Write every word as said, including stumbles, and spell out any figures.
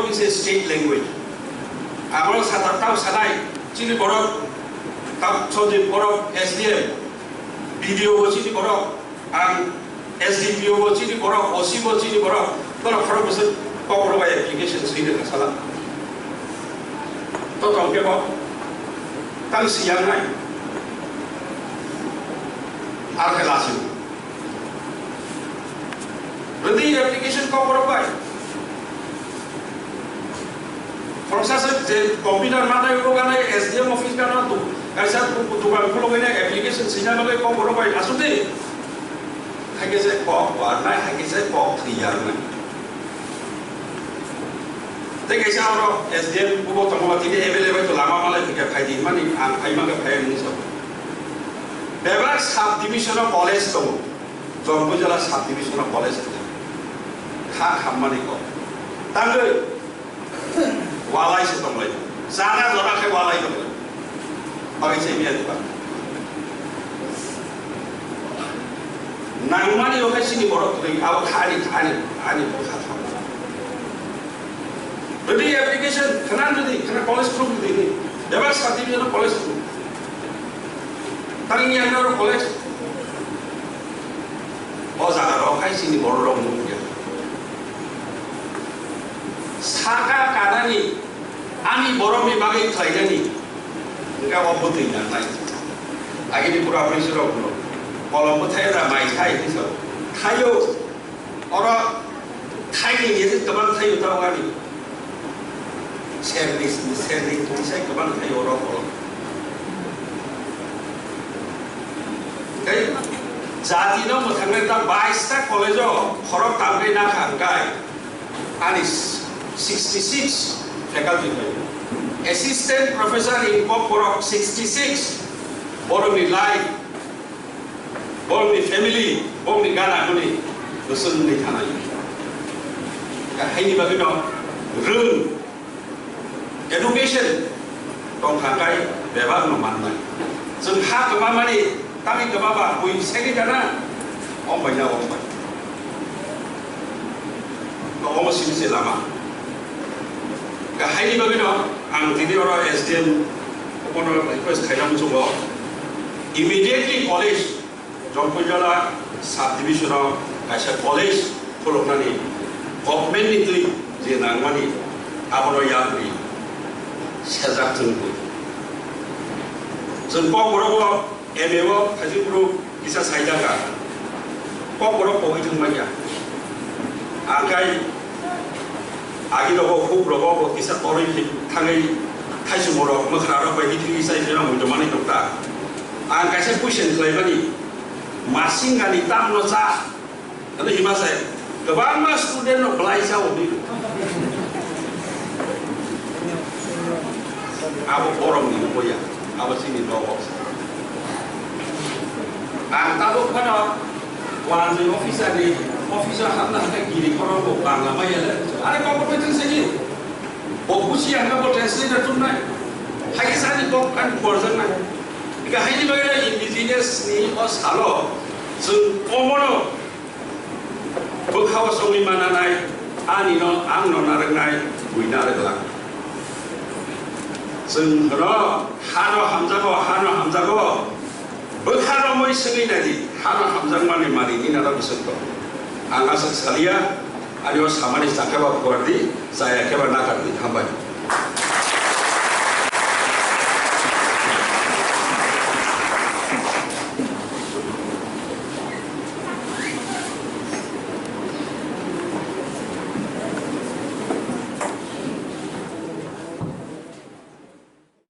is a state language. Abo sata tau sanai, chini borok, tau chonjit borok, S D M, B D O bo chini borok, ang S D P O bo chini borok, O C bo chini borok, borok khorok bwswk kok borok bai application swi rwkha sala. To tong khe bo, tang siyang nai, ar khe lasi. Rwdi application kok borok bai. Process je computer manai ulo ganai S D M office gana tu kaisa tu dukan khulo gane application sina bagwi kok borok bai asuk di. Haike je kok war nai, haike je kok thwi yar nai. Tei kaisa oro S D M bubo tongo tini available to lama malai phikha phai di mani ang phai mangkha phai mung sa. Bebak sub division o college tongo. Jompuijala sub division o college tongo. Kha khammani kok. Tangwi walai se tonglai. Jana jora khe walai tonglai. Bagwi se miya diba. Nangmani o khe chini borok kwrwi abo kha ani, ani, ani bwkha thango. Rwdi application khna rwdi, khna college through rwdi ni. Bebak sub division o college through. Tang yang naro college. O jaga rok hai chini borok rok nukya. Saka kanani ani borok ni bagwi khlainani. Engka o bwtwi nangnai. Agini pura bwrwi rok no. Kolom bwthai ra mai thai hinwi sao. Thaio. Oro thaini ni kwbang thaio tao ani. Serni, serni twi sai kwbang thaio oro oro. Tei jati no mwthangwi ta bais ta college o khorok tamni nakha hwnkhe ani sixty six faculty bai. Assistant professor in Kokborok sixty six. Borokni life Bongni family, bongni gana hwnwi bwswk wngwi thanai. Haini bagwino rwng, education tongkha kai bebakno mannai. Chwng ha kwbamani, tamni kwbaba bui segwi gana, o bai na o bai. Omo simi se lama. Haini bagwino ang tini oro S D M kono request khaina muchungo, immediately college, Jompuijala sub division o kaisa college khuluknani government ni twi je nangmani abono yakni sejak chwng twi. Chwng Kokborok o M A o khaijak bwrwi kisa saijak kha. Kokborok kogwi thwng manya. Akai agi rogo huk rogo bo kisa torwi thangwi thaichung rok mwkhra rok bai hithwi sai sai rok muitu mani nukta. Ang kaisa question khlaimani, masing gani tamno cha? Ano hima sai, kwbangma student no belai cha o ni. Abo borom ni boya, abo chini nogo. Ang tabuk phano wanjwi officer ni office o hapna hwnkhe giri khorok bo bangla maya le. Are kok bo thang sini. Bo busi ang bo translator tung nai. Hai sani kok kan borjak nai. Ika haini bagwi indigenous ni o salo chwng omono bwkha o songwi mananai, ani no ang no narwknai, bui narwk lang. Chwng hwno hano hamjago, hano hamjago, bwkha romwi swngwi naidi, hano hamjakmani mani ni nana bwswk tong. Ang aswk salia, ani o samani chakhe ba phuardi, chaya khe ba nakardi, hambai.